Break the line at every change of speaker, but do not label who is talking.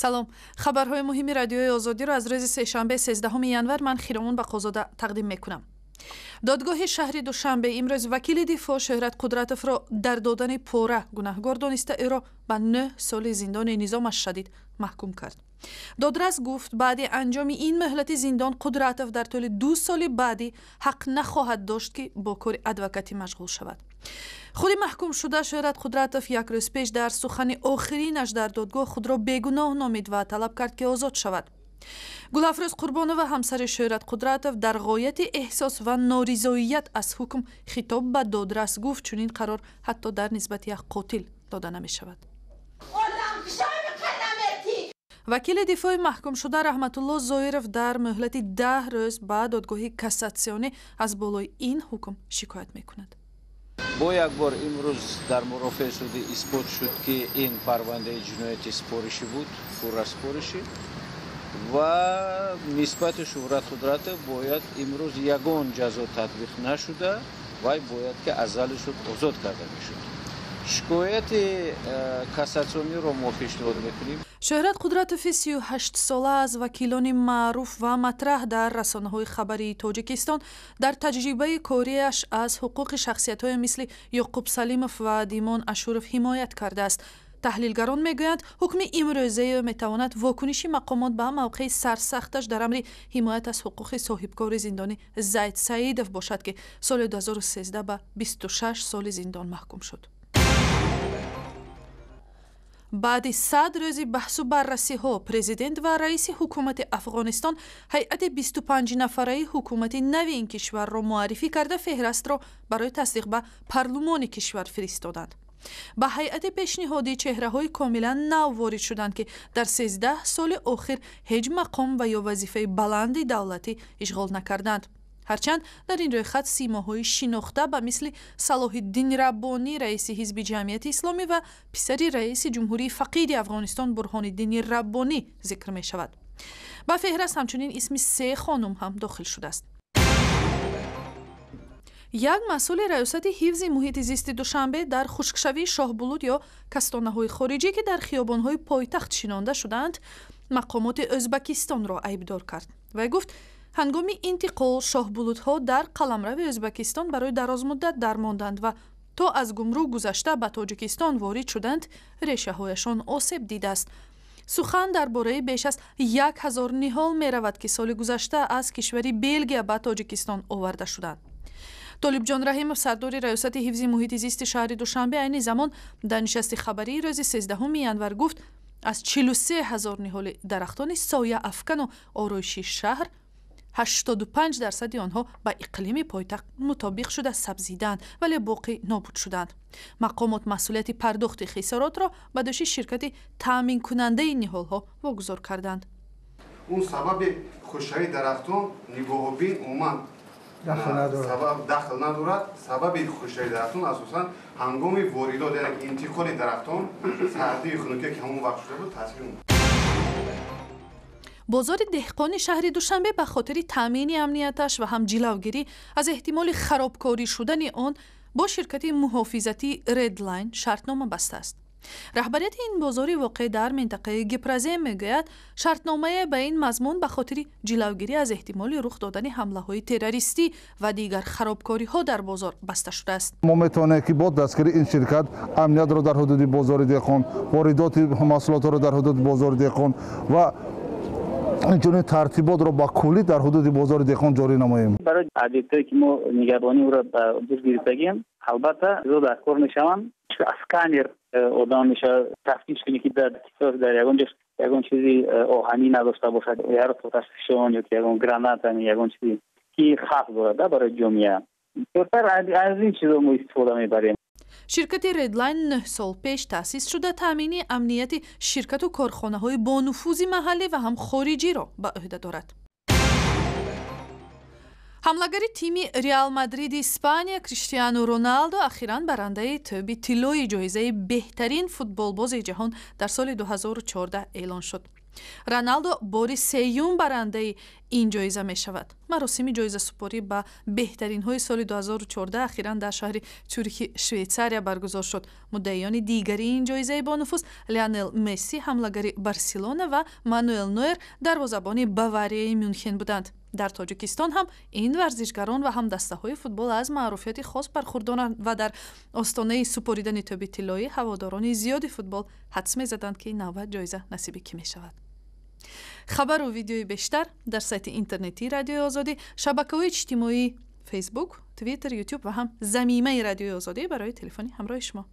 Салом, хабарҳои муҳими Радиои Озодиро аз рӯзи сешанбе, 13 январ, ман, Хиромон Бақозода, тақдим мекунам. Додгоҳи шаҳри Душанбе имрӯз вакили дифоъ Шӯҳрат Қудратовро дар додани пора гунаҳгор дониста, ӯро ба 9 соли зиндони низомаш шадид маҳкум кард. Додрас гуфт, баъди анҷоми ин муҳлати зиндон Қудратов дар тӯли 2 соли баъдӣ ҳақ нахоҳад дошт, ки бо кори адвокатӣ машғул шавад. Худи маҳкумшуда Шӯҳрат Қудратов як рӯз пеш дар сухани охиринаш дар додгоҳ худро бегуноҳ номид ва талаб кард, ки озод шавад. Гулафрӯз Қурбонова, ҳамсари Шӯҳрат Қудратов, дар ғояти эҳсос ва норизоият аз ҳукм хитоб ба додрас гуфт, чунин қарор ҳатто дар нисбати як қотил дода намешавад. Вакили дифои маҳкумшуда Раҳматулло Зоиров дар муҳлати 10 рӯз ба додгоҳи кассатсионӣ аз болои ин ҳукм шикоят мекунад.
Бо як бор имрӯз дар мурофиаи судӣ исбот шуд, ки ин парвандаи ҷинояти супоришӣ буд, пурра супоришӣ, ва нисбати Шӯҳрат Қудратов бояд имрӯз ягон ҷазо татбиқ нашуда, вай бояд ки аз зали суд озод карда мешуд. Шикояти кассатсиониро мо пешниҳод мекунем.
Шӯҳрат Қудратови 38-сола аз вакилони маъруф ва матраҳ дар расонаҳои хабарии Тоҷикистон дар таҷрибаи кориаш аз ҳуқуқи шахсиятҳое мисли Ёқуб Салимов ва Димон Ашуров ҳимоят кардааст. Таҳлилгарон мегӯянд, ҳукми имрӯзаи ӯ метавонад вокуниши мақомот ба мавқеи сарсахташ дар амри ҳимоят аз ҳуқуқи соҳибкори зиндонӣ Зайд Саидов бошад, ки соли 2013 ба 26 соли зиндон маҳкум шуд. Баъди 100 рӯзи баҳсу баррасиҳо президент ва раиси ҳукумати Афғонистон ҳайати 25-нафараи ҳукумати нави ин кишварро муаррифӣ карда, феҳрастро барои тасдиқ ба парлумони кишвар фиристоданд. Ба ҳайати пешниҳодӣ чеҳраҳои комилан нав ворид шуданд, ки дар 13 соли охир ҳеҷ мақом ва ё вазифаи баланди давлатӣ ишғол накарданд. Ҳарчанд дар ин рӯйхат симоҳои шинохта ба мисли Салоҳиддин Раббонӣ, раиси Ҳизби Ҷамъияти Исломӣ, ва писари раиси ҷумҳурии фақиди Афғонистон Бурҳониддини Раббонӣ зикр мешавад. Ба феҳраст ҳамчунин исми се хонум ҳам дохил шудааст. Як масъули Раёсати ҳифзи муҳити зисти Душанбе дар хушкшавии шоҳбулут ё кастонаҳои хориҷӣ, ки дар хиёбонҳои пойтахт шинонда шудаанд, мақомоти Ӯзбакистонро айбдор кард. Вай гуфт, ҳангоми интиқол шоҳбулутҳо дар қаламрави Ӯзбакистон барои дарозмуддат дармонданд ва то аз гумрук гузашта ба Тоҷикистон ворид шуданд, решаҳояшон осеб дидааст. Сухан дар бораи беш аз 1000 ниҳол меравад, ки соли гузашта аз кишвари Белгия ба Тоҷикистон оварда шуданд. Толибҷон Раҳимов, сардори Раёсати ҳифзи муҳити зисти шаҳри Душанбе, айни замон дар нишасти хабарии рӯзи 13 январ гуфт, аз 43 000 ниҳоли дарахтони сояафкану ороиши шаҳр 85 дарсади онҳо ба иқлими пойтахт мутобиқ шуда сабзиданд, вале боқӣ нобуд шуданд. Мақомот масъулияти пардохти хисоротро ба дӯши ширкати таъминкунандаи ниҳолҳо вогузор карданд.
Он сабаби хушкшавии дарахтон нигоҳубин умуман сабаб дахл надорад. Сабаби хушкшавии дарахтон асосан ҳангоми воридот, яъне интиқоли дарахтон, сардию хунукие, ки ҳамон вақт шуда буд, таъсир.
Бозори деҳқони шаҳри Душанбе ба хотири таъмини амнияташ ва ҳам ҷилавгирӣ аз эҳтимоли харобкорӣ шудани он бо ширкати муҳофизатии Редлайн шартнома бастааст. Раҳбарияти ин бозори воқеъ дар минтақаи Гипрозем мегӯяд, шартномае ба ин мазмун ба хотири ҷилавгирӣ аз эҳтимоли рух додани ҳамлаҳои террористӣ ва дигар харобкориҳо дар бозор баста шудааст.
Мо метавонем, ки бо дастгирии ин ширкат амниятро дар ҳудуди бозори деҳқон, воридоти маҳсулотро дар ҳудуди бозори деҳқон ва инчунин тартиботро ба куллӣ дар ҳудуди бозори деҳқон ҷорӣ намоем.
Барои объектҳое, ки мо нигаҳбонии ӯро ба дӯш гирифтагием, албатта чизо дар кор мешаванд. Сканер одам мешавад, тафтиш кунӣ, ки дар ягон ҷо ягон чизи оҳанӣ надошта бошад, яро оташфишон ё ки ягон граната, ягон чизи ки хавф дорад барои ҷомеа. Бисёртар аз ин чизо мо истифода мебарем.
Ширкати Редлайн 9 сол пеш таъсис шуда, таъмини амнияти ширкату корхонаҳои бонуфузи маҳаллӣ ва ҳам хориҷиро ба ӯҳда дорад. Ҳамлагари тими Реал Мадриди Испания Криштиану Роналдо ахиран барандаи тӯби тиллои ҷоизаи беҳтарин футболбози ҷаҳон дар соли 2014 эълон шуд. Роналдо бори сеюм барандаи ин ҷоиза мешавад. Маросими ҷоизасупорӣ ба беҳтаринҳои соли 2014 ахиран дар шаҳри Цюрихи Швейтсария баргузор шуд. Муддаиёни дигари ин ҷоизаи бонуфуз Леонел Месси, ҳамлагари Барселона, ва Мануэл Нойер, дарвозабони Баварияи Мюнхен буданд. Дар Тоҷикистон ҳам ин варзишгарон ва ҳам дастаҳои футбол аз маъруфияти хос бархурдоранд ва дар остонаи супоридани тӯби тиллоӣ ҳаводорони зиёди футбол ҳадс мезаданд, ки ин навбат ҷоиза насиби кӣ мешавад. Хабару видеои бештар дар сайти интернетии Радиои Озодӣ, шабакаҳои иҷтимоӣ, Фейсбук, Твиттер, Ютуб ва ҳам замимаи Радиои Озодӣ барои телефони ҳамроҳи шумо.